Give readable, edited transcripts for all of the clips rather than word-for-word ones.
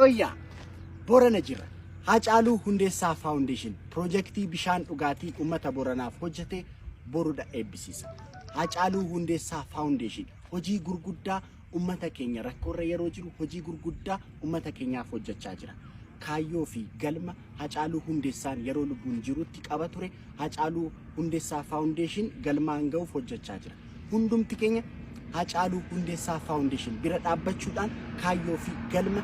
Yooyyaa, Borana jirra. Haacaaluu Hundeessaa Foundation piroojeektii bishaan dhugaatii uummata Boranaaf hojjete borudha eebbisiisa. Haacaaluu Hundeessaa Foundation hojii gurguddaa uummata keenya rakkoorra yeroo jiru hojii gurguddaa uummata keenyaaf hojjechaa jira. Kaayyoo fi galma Haacaaluu Hundeessaan yeroo lubbuun jirutti qaba ture Haacaaluu Hundeessaa Foundation galmaan ga'uuf hojjechaa jira. Hundumti keenya Haacaaluu Hundeessaa Foundation bira dhaabbachuudhaan kaayyoo fi galma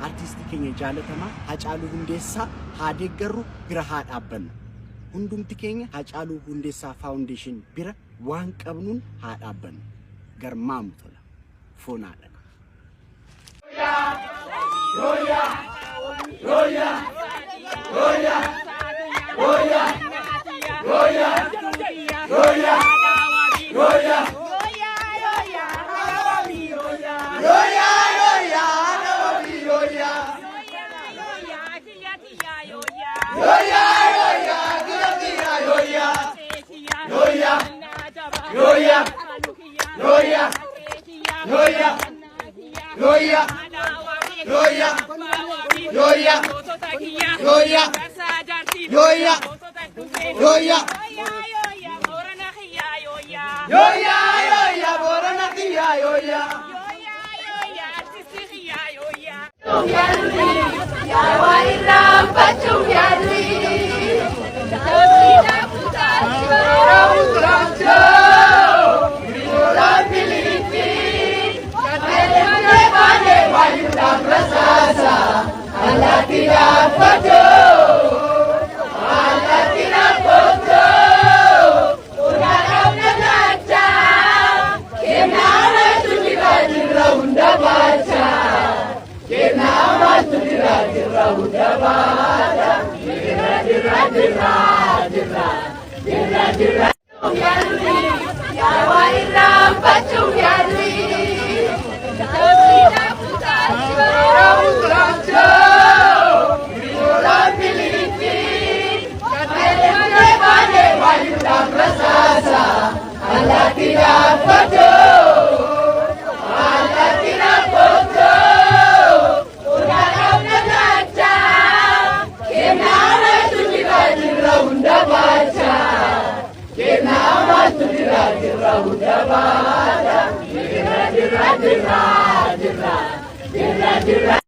artiistii keenya jaalatamaa Haacaaluu Hundeessaa haa deeggarru, bira haa dhaabbannu. Hundumti keenya Haacaaluu Hundeessaa Foundation bira waan qabnuun haa dhaabbannu. Garmaamu tola. Foonaa dhaqa.